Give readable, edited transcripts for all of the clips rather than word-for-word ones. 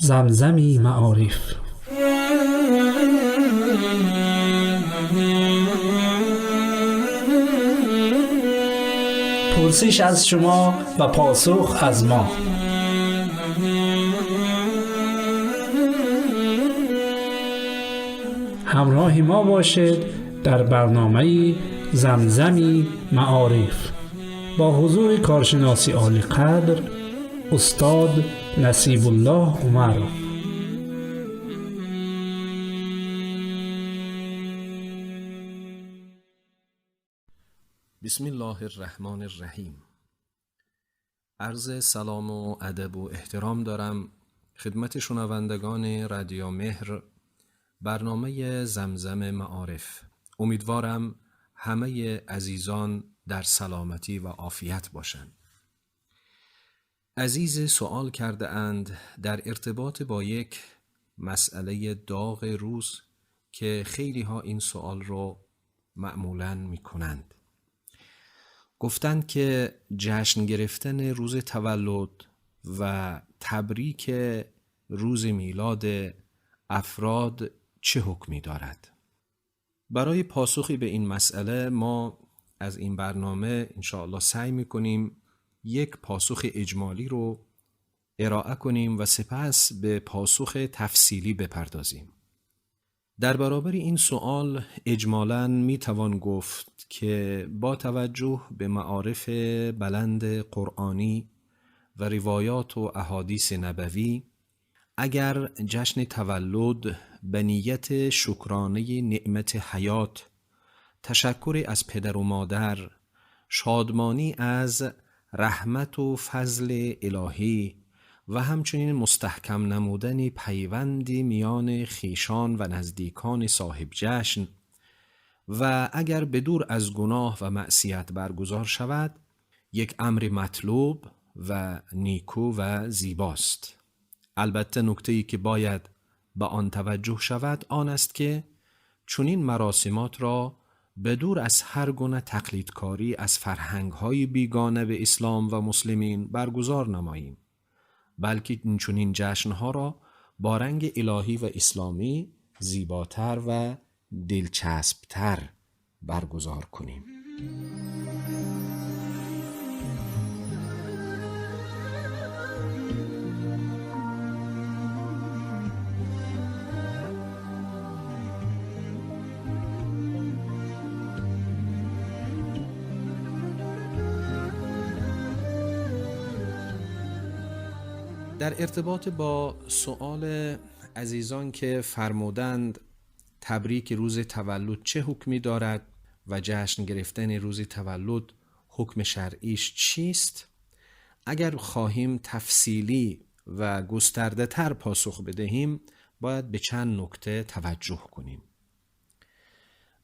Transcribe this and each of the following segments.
Замзами маориф. Пурсиш аз шумо ва посух аз мо. Ҳамроҳи мо бошед дар барномаи Замзами маориф бо ҳузури коршиноси олиқадр устод Насибуллоҳ Умаров. بسم الله الرحمن الرحیم. عرض سلام و ادب و احترام دارم خدمت شنوندگان رادیو مهر، برنامه زمزم معارف. امیدوارم همه عزیزان در سلامتی و عافیت باشند. عزیز سوال کرده اند در ارتباط با یک مسئله داغ روز که خیلی ها این سوال رو معمولاً می کنند. گفتند که جشن گرفتن روز تولد و تبریک روز میلاد افراد چه حکمی دارد؟ برای پاسخی به این مسئله ما از این برنامه انشاءالله سعی می‌کنیم یک پاسخ اجمالی رو ارائه کنیم و سپس به پاسخ تفصیلی بپردازیم. در برابر این سوال اجمالاً میتوان گفت که با توجه به معارف بلند قرآنی و روایات و احادیث نبوی، اگر جشن تولد به نیت شکرانه نعمت حیات، تشکر از پدر و مادر، شادمانی از رحمت و فضل الهی و همچنین مستحکم نمودن پیوند میان خویشان و نزدیکان صاحب جشن و اگر به دور از گناه و معصیت برگزار شود، یک امر مطلوب و نیکو و زیباست. البته نکته‌ای که باید به آن توجه شود آن است که چنین مراسمات را به دور از هر گونه تقلیدکاری از فرهنگ‌های بیگانه به اسلام و مسلمین برگزار نماییم، بلکه این چنین جشن‌ها را با رنگ الهی و اسلامی زیباتر و دلچسبتر برگزار کنیم. در ارتباط با سوال عزیزان که فرمودند تبریک روز تولد چه حکمی دارد و جشن گرفتن روز تولد حکم شرعیش چیست، اگر خواهیم تفصیلی و گسترده تر پاسخ بدهیم باید به چند نکته توجه کنیم.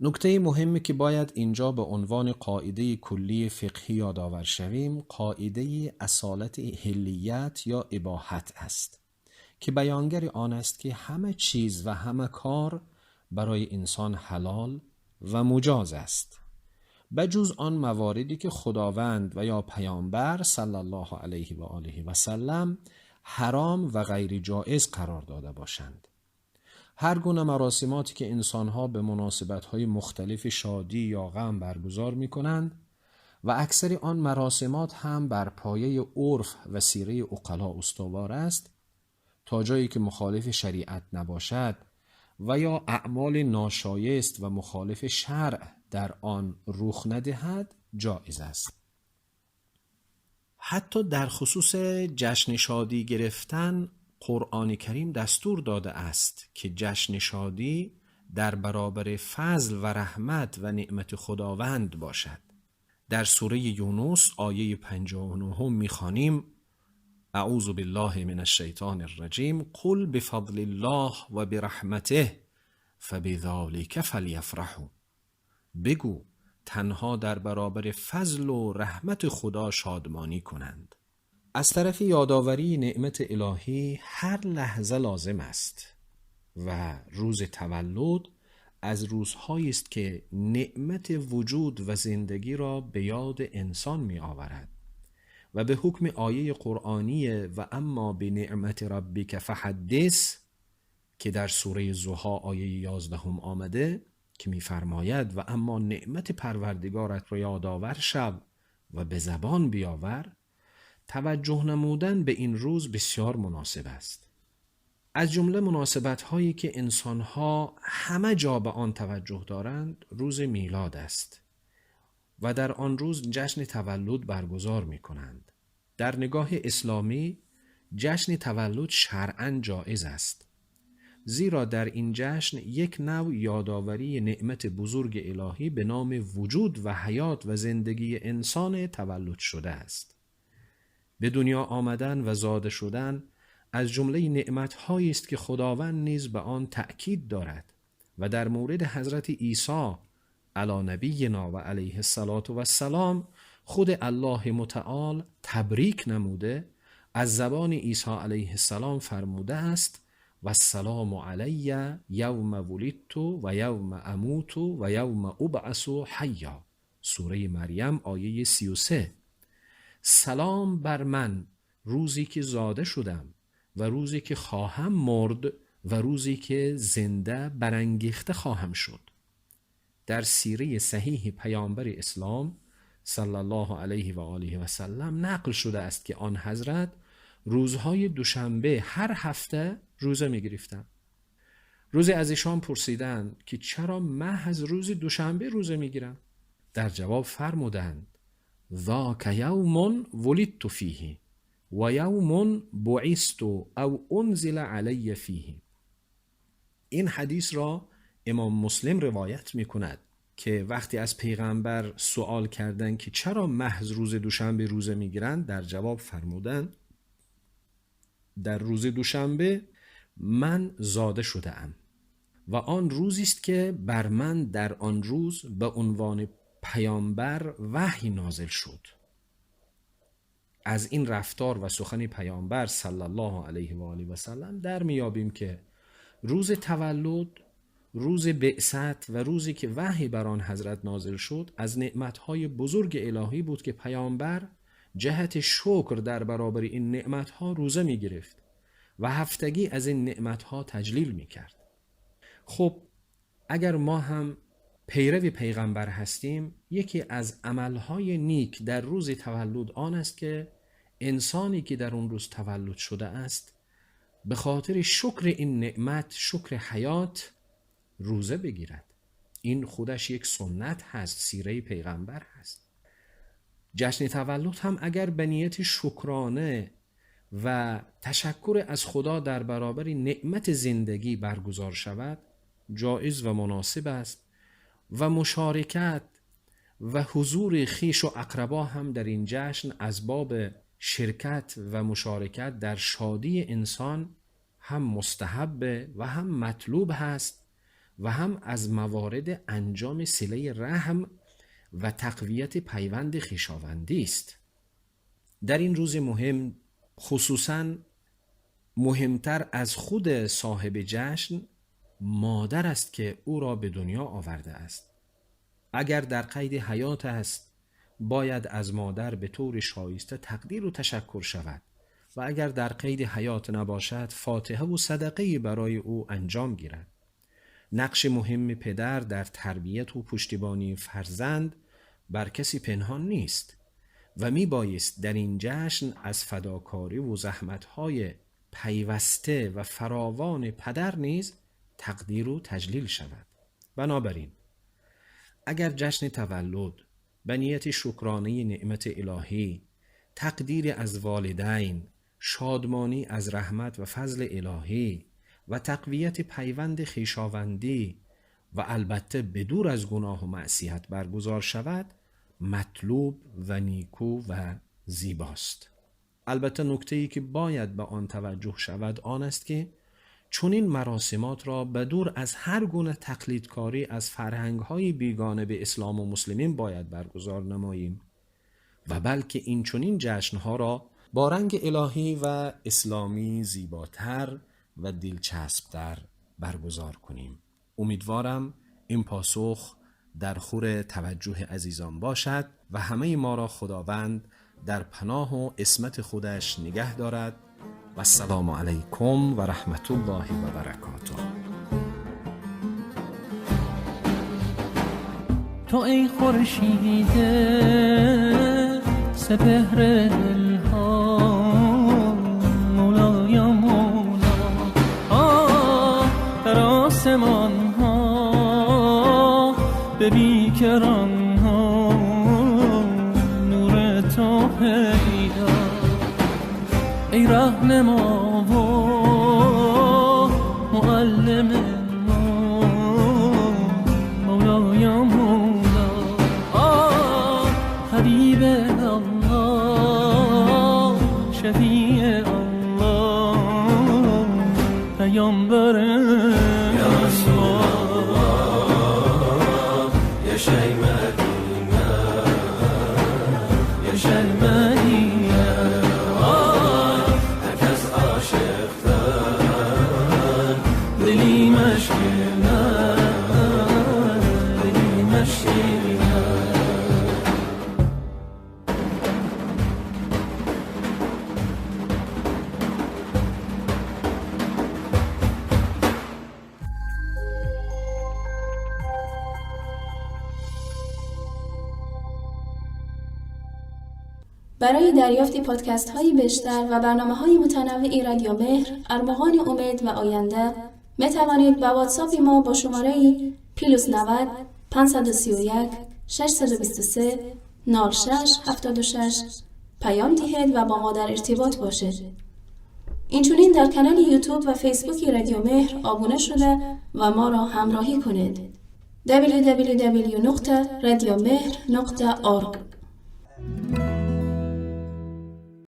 نکته مهمی که باید اینجا به عنوان قاعده کلی فقهی یادآور شویم، قاعده اصالت حلیت یا اباحت است که بیانگر آن است که همه چیز و همه کار برای انسان حلال و مجاز است، بجز آن مواردی که خداوند و یا پیامبر صلی الله علیه و آله و سلم حرام و غیر جایز قرار داده باشند. هر گونه مراسماتی که انسانها به مناسبت‌های مختلف شادی یا غم برگزار می‌کنند و اکثر آن مراسمات هم بر پایه عرف و سیره عقلا استوار است، تا جایی که مخالف شریعت نباشد و یا اعمال ناشایست و مخالف شرع در آن رخ ندهد جایز است. حتی در خصوص جشن شادی گرفتن قرآن کریم دستور داده است که جشن شادی در برابر فضل و رحمت و نعمت خداوند باشد. در سوره یونس آیه 59 می‌خوانیم: اعوذ بالله من الشیطان الرجیم، قل بفضل الله و برحمته فبذلک فلیفرحوا. بگو تنها در برابر فضل و رحمت خدا شادمانی کنند. از طرف یادآوری نعمت الهی هر لحظه لازم است و روز تولد از روزهایی است که نعمت وجود و زندگی را به یاد انسان می آورد و به حکم آیه قرآنی و اما به نعمت ربک فحدث که در سوره ضحی آیه 11 آمده که می‌فرماید و اما نعمت پروردگارت را یادآور شو و به زبان بیاور، توجه نمودن به این روز بسیار مناسب است. از جمله مناسبت هایی که انسان ها همه جا به آن توجه دارند روز میلاد است و در آن روز جشن تولد برگزار می کنند. در نگاه اسلامی جشن تولد شرعاً جایز است، زیرا در این جشن یک نوع یادآوری نعمت بزرگ الهی به نام وجود و حیات و زندگی انسان تولد شده است. به دنیا آمدن و زاده شدن از جمله نعمت‌هایی است که خداوند نیز به آن تأکید دارد و در مورد حضرت عیسی علی نبینا و علیه الصلاة و السلام خود الله متعال تبریک نموده از زبان عیسی علیه السلام فرموده است و السلام علی یوم ولدت و یوم اموت و یوم ابعث حیا، سوره مریم آیه 33. سلام بر من روزی که زاده شدم و روزی که خواهم مرد و روزی که زنده برانگیخته خواهم شد. در سیره صحیح پیامبر اسلام صلی الله علیه و آله و سلم نقل شده است که آن حضرت روزهای دوشنبه هر هفته روزه می گرفتند. روزی از ایشان پرسیدند که چرا محض روز دوشنبه روزه می گیرم؟ در جواب فرمودند ذاک یوم ولدت فیه و یوم بعثت او انزل علی فیه. این حدیث را امام مسلم روایت می کند که وقتی از پیغمبر سوال کردند که چرا محض روز دوشنبه روزه می گیرند، در جواب فرمودند در روز دوشنبه من زاده شده ام و آن روزی است که بر من در آن روز به عنوان پیامبر وحی نازل شد. از این رفتار و سخن پیامبر صلی الله علیه و آله و سلم در میابیم که روز تولد، روز بعثت و روزی که وحی بر آن حضرت نازل شد از نعمتهای بزرگ الهی بود که پیامبر جهت شکر در برابر این نعمتها روزه می گرفت و هفتگی از این نعمتها تجلیل می کرد. خب اگر ما هم پیرو پیغمبر هستیم، یکی از عملهای نیک در روز تولد آن است که انسانی که در اون روز تولد شده است به خاطر شکر این نعمت، شکر حیات، روزه بگیرد. این خودش یک سنت هست، سیره پیغمبر هست. جشن تولد هم اگر به نیت شکرانه و تشکر از خدا در برابر نعمت زندگی برگزار شود جایز و مناسب است و مشارکت و حضور خویش و اقربا هم در این جشن از باب شرکت و مشارکت در شادی انسان هم مستحب و هم مطلوب هست و هم از موارد انجام صله رحم و تقویت پیوند خویشاوندی است. در این روز مهم، خصوصاً مهمتر از خود صاحب جشن، مادر است که او را به دنیا آورده است. اگر در قید حیات است باید از مادر به طور شایسته تقدیر و تشکر شود و اگر در قید حیات نباشد فاتحه و صدقه برای او انجام گیرد. نقش مهم پدر در تربیت و پشتیبانی فرزند بر کسی پنهان نیست و می بایست در این جشن از فداکاری و زحمت‌های پیوسته و فراوان پدر نیز تقدیر و تجلیل شود. بنابراین اگر جشن تولد به نیت شکرانه نعمت الهی، تقدیر از والدین، شادمانی از رحمت و فضل الهی و تقویت پیوند خویشاوندی و البته بدور از گناه و معصیت برگزار شود، مطلوب و نیکو و زیباست. البته نکته‌ای که باید به آن توجه شود آن است که چنین مراسمات را به دور از هر گونه تقلیدکاری از فرهنگ‌های بیگانه به اسلام و مسلمین باید برگزار نماییم و بلکه این چنین جشن‌ها را با رنگ الهی و اسلامی زیباتر و دلچسب‌تر برگزار کنیم. امیدوارم این پاسخ در خور توجه عزیزان باشد و همه ما را خداوند در پناه و عصمت خودش نگه دارد. و السلام علیکم و رحمت الله و برکاته. تو ای خورشید سپهر دلها، مولا یا مولا، در آسمان ها به بیکران ها نور تو پیدا، ای رهنما و معلم ما، مولا یا مولا، حبیب الله، شفیع الله، پیامبر یا رسول الله، یا شیخ مدینه، یا شیخ مدینه، هر کس عاشق تن دلی مشکل، دلی مشکل. برای دریافت پادکست های بیشتر و برنامه های متنوع رادیو مهر، ارمغان امید و آینده، می توانید با واتساپ ما با شماره plus 90 531 623 06 76 پیام دهید و با ما در ارتباط باشید. اینچنین در کانال یوتیوب و فیسبوک رادیو مهر آبونه شده و ما را همراهی کنید. www.radiomehr.org.